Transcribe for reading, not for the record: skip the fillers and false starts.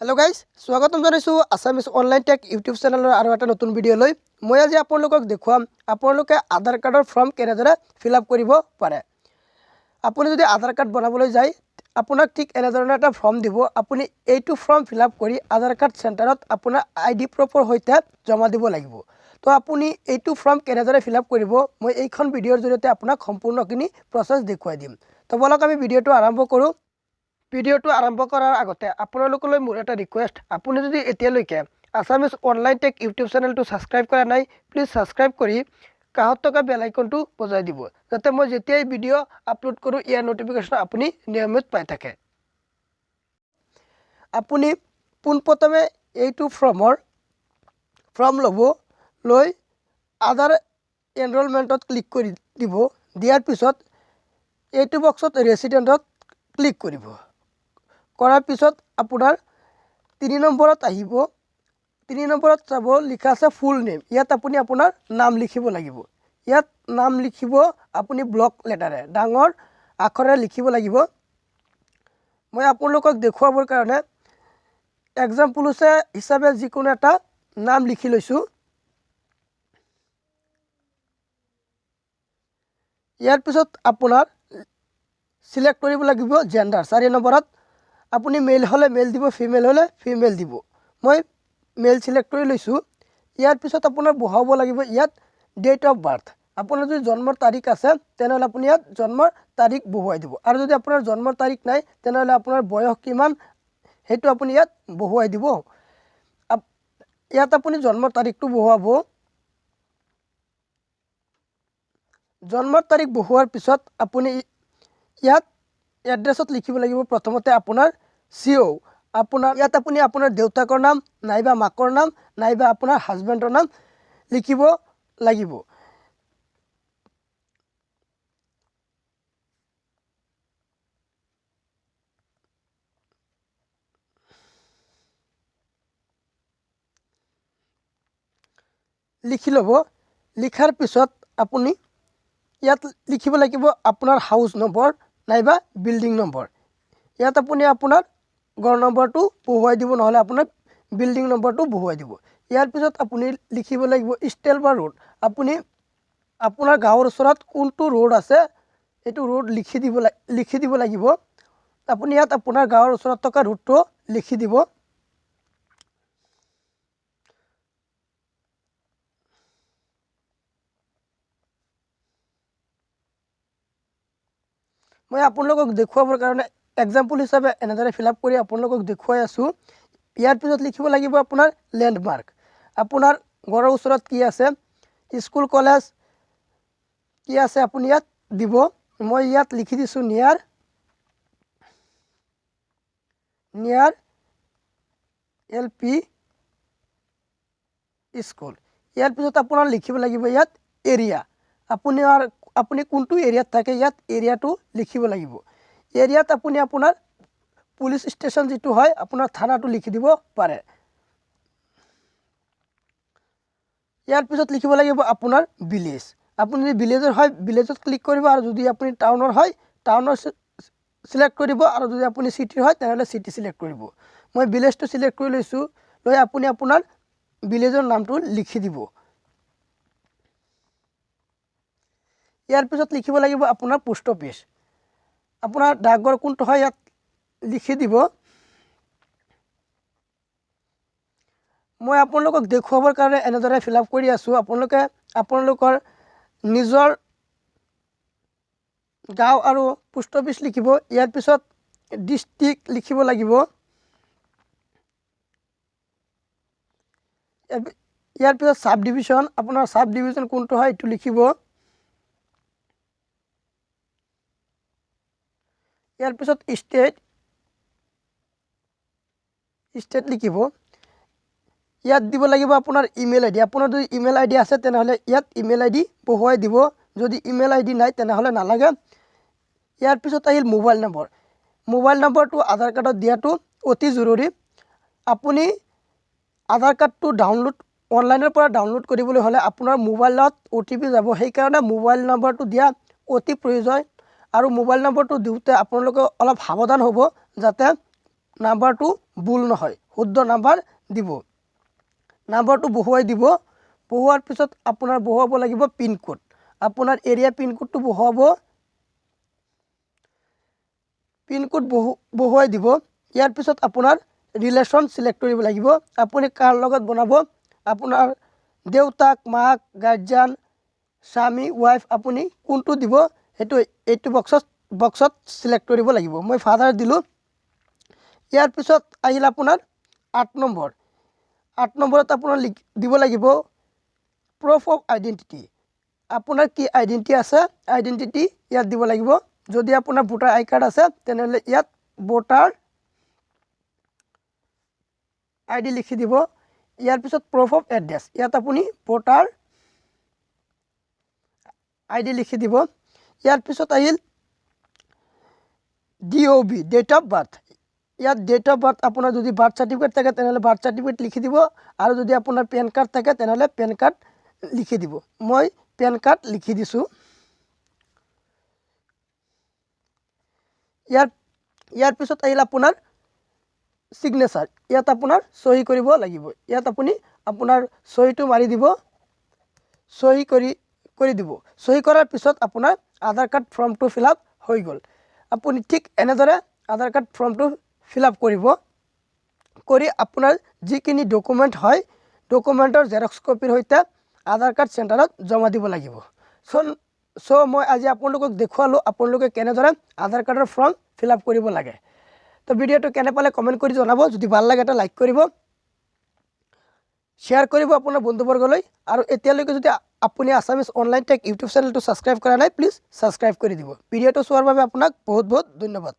Hello' guys, স্বাগতম জনাইছোঁ Assamese online tech YouTube চেনেলৰ আৰু এটা নতুন ভিডিঅ'লৈ। মই আজি আপোনালোকক দেখুৱাম আপোনালোকে আধাৰ কাৰ্ডৰ ফৰ্ম কেনেদৰে ফিল আপ কৰিব পাৰে। আপুনি যদি আধাৰ কাৰ্ড বনাবলৈ যায়, আপোনাক ঠিক এনেধৰণৰ এটা ফৰ্ম দিব। আপুনি এইটো ফৰ্ম ফিল আপ কৰি আধাৰ কাৰ্ড চেণ্টাৰত আপোনাৰ আই ডি প্ৰুফৰ সৈতে জমা দিব লাগিব। তো আপুনি এইটো ফৰ্ম কেনেদৰে ফিল আপ কৰিব, মই এইখন ভিডিঅ'ৰ জৰিয়তে আপোনাক সম্পূৰ্ণখিনি প্ৰচেছ দেখুৱাই দিম। তো ব'লক, আমি ভিডিঅ'টো আৰম্ভ কৰোঁ। ভিডিঅ'টো আৰম্ভ কৰাৰ আগতে আপোনালোকলৈ মোৰ এটা ৰিকুৱেষ্ট, আপুনি যদি এতিয়ালৈকে আছামিজ অনলাইন টেক ইউটিউব চেনেলটো ছাবস্ক্ৰাইব কৰা নাই, প্লিজ ছাবস্ক্ৰাইব কৰি কাষত থকা বেল আইকনটো বজাই দিব, যাতে মই যেতিয়াই ভিডিঅ' আপলোড কৰোঁ ইয়াৰ ন'টিফিকেশ্যন আপুনি নিয়মিত পাই থাকে। আপুনি পোনপ্ৰথমে এইটো ফৰ্ম ল'ব, লৈ আধাৰ এনৰলমেণ্টত ক্লিক কৰি দিব। দিয়াৰ পিছত এইটো বক্সত ৰেচিডেণ্টত ক্লিক কৰিব। কৰাৰ পিছত আপোনাৰ 3 নম্বৰত আহিব। 3 নম্বৰত চাব লিখা আছে ফুল নেম। ইয়াত আপুনি আপোনাৰ নাম লিখিব লাগিব। ইয়াত নাম লিখিব আপুনি ব্লক লেটাৰে, ডাঙৰ আখৰেৰে লিখিব লাগিব। মই আপোনালোকক দেখুৱাবৰ কাৰণে এক্সাম্পল হিচাপে যিকোনো এটা নাম লিখি লৈছোঁ। ইয়াৰ পিছত আপোনাৰ চিলেক্ট কৰিব লাগিব জেণ্ডাৰ। 4 নম্বৰত আপুনি মেল হ'লে মেল দিব, ফিমেল হ'লে ফিমেল দিব। মই মেল চিলেক্ট কৰি লৈছোঁ। ইয়াৰ পিছত আপোনাৰ বহাব লাগিব ইয়াত ডেট অফ বাৰ্থ। আপোনাৰ যদি জন্মৰ তাৰিখ আছে, তেনেহ'লে আপুনি ইয়াত জন্মৰ তাৰিখ বহুৱাই দিব, আৰু যদি আপোনাৰ জন্মৰ তাৰিখ নাই, তেনেহ'লে আপোনাৰ বয়স কিমান সেইটো আপুনি ইয়াত বহুৱাই দিব। ইয়াত আপুনি জন্মৰ তাৰিখটো বহুৱাব। জন্মৰ তাৰিখ বহুৱাৰ পিছত আপুনি ইয়াত এড্ৰেছত লিখিব লাগিব প্ৰথমতে আপোনাৰ চি অ', আপোনাৰ ইয়াত আপুনি আপোনাৰ দেউতাকৰ নাম নাইবা মাকৰ নাম নাইবা আপোনাৰ হাজবেণ্ডৰ নাম লিখিব লাগিব। লিখি ল'ব। লিখাৰ পিছত আপুনি ইয়াত লিখিব লাগিব আপোনাৰ হাউচ নম্বৰ নাইবা বিল্ডিং নম্বৰ। ইয়াত আপুনি আপোনাৰ ঘৰ নম্বৰটো বহুৱাই দিব, নহ'লে আপোনাৰ বিল্ডিং নম্বৰটো বহুৱাই দিব। ইয়াৰ পিছত আপুনি লিখিব লাগিব ষ্টেল বা ৰোড। আপুনি আপোনাৰ গাঁৱৰ ওচৰত কোনটো ৰোড আছে সেইটো ৰোড লিখি দিব লাগিব। আপুনি ইয়াত আপোনাৰ গাঁৱৰ ওচৰত থকা ৰোডটো লিখি দিব। মই আপোনালোকক দেখুৱাবৰ কাৰণে এক্সাম্পল হিচাপে এনেদৰে ফিল আপ কৰি আপোনালোকক দেখুৱাই আছোঁ। ইয়াৰ পিছত লিখিব লাগিব আপোনাৰ লেণ্ডমাৰ্ক, আপোনাৰ ঘৰৰ ওচৰত কি আছে, স্কুল কলেজ কি আছে আপুনি ইয়াত দিব। মই ইয়াত লিখি দিছোঁ নিয়াৰ এল পি স্কুল। ইয়াৰ পিছত আপোনাৰ লিখিব লাগিব ইয়াত এৰিয়া, আপুনি কোনটো এৰিয়াত থাকে ইয়াত এৰিয়াটো লিখিব লাগিব। এৰিয়াত আপুনি আপোনাৰ পুলিচ ষ্টেচন যিটো হয় আপোনাৰ থানাটো লিখি দিব পাৰে। ইয়াৰ পিছত লিখিব লাগিব আপোনাৰ ভিলেজ। আপুনি যদি ভিলেজৰ হয় ভিলেজত ক্লিক কৰিব, আৰু যদি আপুনি টাউনৰ হয় টাউনৰ চিলেক্ট কৰিব, আৰু যদি আপুনি চিটিৰ হয় তেনেহ'লে চিটি চিলেক্ট কৰিব। মই ভিলেজটো চিলেক্ট কৰি লৈছোঁ। লৈ আপুনি আপোনাৰ ভিলেজৰ নামটো লিখি দিব। ইয়াৰ পিছত লিখিব লাগিব আপোনাৰ পোষ্ট অফিচ, আপোনাৰ ডাকঘৰ কোনটো হয় ইয়াত লিখি দিব। মই আপোনালোকক দেখুৱাবৰ কাৰণে এনেদৰে ফিল আপ কৰি আছোঁ। আপোনালোকে আপোনালোকৰ নিজৰ গাঁও আৰু পোষ্ট অফিচ লিখিব। ইয়াৰ পিছত ডিষ্ট্ৰিক্ট লিখিব লাগিব। ইয়াৰ পিছত চাব ডিভিশ্যন, আপোনাৰ চাব ডিভিশ্যন কোনটো হয় এইটো লিখিব। ইয়াৰ পিছত ষ্টেট লিখিব। ইয়াত দিব লাগিব আপোনাৰ ইমেইল আই ডি। আপোনাৰ যদি ইমেইল আই ডি আছে তেনেহ'লে ইয়াত ইমেইল আই ডি বহুৱাই দিব, যদি ইমেইল আই ডি নাই তেনেহ'লে নালাগে। ইয়াৰ পিছত আহিল মোবাইল নম্বৰ। মোবাইল নম্বৰটো আধাৰ কাৰ্ডত দিয়াটো অতি জৰুৰী। আপুনি আধাৰ কাৰ্ডটো অনলাইনৰ পৰা ডাউনলোড কৰিবলৈ হ'লে আপোনাৰ মোবাইলত অ' টি পি যাব, সেইকাৰণে মোবাইল নম্বৰটো দিয়া অতি প্ৰয়োজন। আৰু মোবাইল নম্বৰটো দিওঁতে আপোনালোকে অলপ সাৱধান হ'ব যাতে নাম্বাৰটো ভুল নহয়, শুদ্ধ নাম্বাৰ দিব। নাম্বাৰটো বহুৱাই দিব। বহুৱাৰ পিছত আপোনাৰ বহুৱাব লাগিব পিনক'ড। আপোনাৰ এৰিয়া পিনক'ডটো বহুৱাব, পিনক'ড বহুৱাই দিব। ইয়াৰ পিছত আপোনাৰ ৰিলেশ্যন চিলেক্ট কৰিব লাগিব। আপুনি কাৰ লগত বনাব, আপোনাৰ দেউতাক, মাক, গাৰ্জিয়ান, স্বামী, ৱাইফ, আপুনি কোনটো দিব সেইটো এইটো বক্সত চিলেক্ট কৰিব লাগিব। মই ফাদাৰ দিলোঁ। ইয়াৰ পিছত আহিল আপোনাৰ 8 নম্বৰ। 8 নম্বৰত আপোনাৰ দিব লাগিব প্ৰুফ অফ আইডেণ্টিটি। আপোনাৰ কি আইডেণ্টিটি আছে, আইডেণ্টিটি ইয়াত দিব লাগিব। যদি আপোনাৰ ভোটাৰ আই কাৰ্ড আছে তেনেহ'লে ইয়াত ভোটাৰ আই ডি লিখি দিব। ইয়াৰ পিছত প্ৰুফ অফ এড্ৰেছ, ইয়াত আপুনি ভোটাৰ আই ডি লিখি দিব। ইয়াৰ পিছত আহিল D O B, date of birth. ইয়াত ডেট অফ বাৰ্থ আপোনাৰ যদি বাৰ্থ চাৰ্টিফিকেট থাকে তেনেহ'লে বাৰ্থ চাৰ্টিফিকেট লিখি দিব, আৰু যদি আপোনাৰ পেন কাৰ্ড থাকে তেনেহ'লে পেন কাৰ্ড লিখি দিব। মই পেন কাৰ্ড লিখি দিছোঁ। ইয়াৰ পিছত আহিল আপোনাৰ ছিগনেচাৰ। ইয়াত আপোনাৰ চহী কৰিব লাগিব। ইয়াত আপুনি আপোনাৰ চহীটো মাৰি দিব, চহী কৰি দিব। চহী কৰাৰ পিছত আপোনাৰ আধাৰ কাৰ্ড ফৰ্মটো ফিল আপ হৈ গ'ল। আপুনি ঠিক এনেদৰে আধাৰ কাৰ্ড ফৰ্মটো ফিল আপ কৰিব। কৰি আপোনাৰ যিখিনি ডকুমেণ্ট হয় ডকুমেণ্টৰ জেৰক্স কপিৰ সৈতে আধাৰ কাৰ্ড চেণ্টাৰত জমা দিব লাগিব। মই আজি আপোনালোকক দেখুৱালোঁ আপোনালোকে কেনেদৰে আধাৰ কাৰ্ডৰ ফৰ্ম ফিল আপ কৰিব লাগে। তো ভিডিঅ'টো কেনে পালে কমেণ্ট কৰি জনাব। যদি ভাল লাগে এটা লাইক কৰিব, শ্বেয়াৰ কৰিব আপোনাৰ বন্ধুবৰ্গলৈ। আৰু এতিয়ালৈকে যদি আপুনি আছামিজ অনলাইন টেক ইউটিউব চেনেলটো ছাবস্ক্ৰাইব কৰা নাই, প্লিজ ছাবস্ক্ৰাইব কৰি দিব। ভিডিঅ'টো চোৱাৰ বাবে আপোনাক বহুত বহুত ধন্যবাদ।